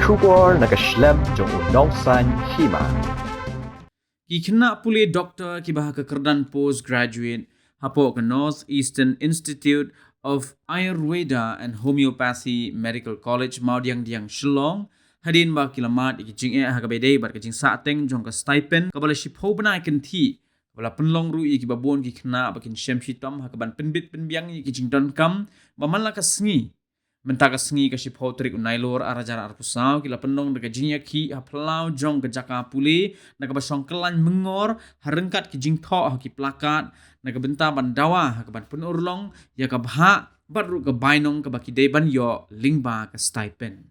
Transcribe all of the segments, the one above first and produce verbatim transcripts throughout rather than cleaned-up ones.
Khubor na ka shlem jong u Nongsaiñ Hima. Ki khynnah pule doktor kiba ha ka kyrdan postgraduate hapoh ka North Eastern Institute of Ayurveda and Homeopathy, Medical College, Mawdiangdiang, Shillong, hadien ba ki la mad ïa ki jingeh ha kaba ïadei bad ka jingsahteng jong ka stipend kaba la shiphew bnai kynthih, kaba la pynlong ruh ïa kiba bun ki khynnah ba kin shem shitom ha kaban pynbit pynbiang ïa ki jingdonkam ba man la ka sngi. Mynta ka sngi, ka shiphew tarik u Nailur arhajar arphew saw, ki la pynlong da ka jingïakhih ha phyllaw jong ka jaka pule na kaba shong kyllaiñ myngor, ha ryngkat ki jingthoh ha ki plakat na ka bynta ban dawa ha kaban pynurlong ïa ka bhah bad ruh ka bainong kaba ki dei ban ïoh lyngba ka stipend.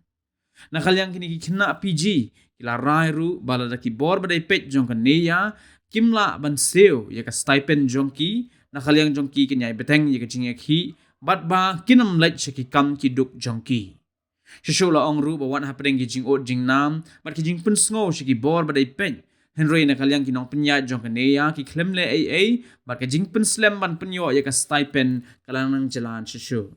Na ka liang kine ki khynnah P G ki la rai ruh ba lada ki bor ba dei peit jong ka NEIYA kim lah ban siew ïa ka stipend jong ki, na ka liang jong ki kin ïai bteng ïa ka jingïakhih bad ba kin ym leit sha ki kam ki duk jong ki. Shuh shuh la ong ruh ba wat hapdeng ki jingud jingnam bad ki jingpynsngew sha ki bor ba dei peit, hynrei na ka liang ki nongpynïaid jong ka NEIYA ki khlem leh ei ei bad ka jingpynslem ban pynïoh ïa ka stipend ka la nang jlan shuh shuh.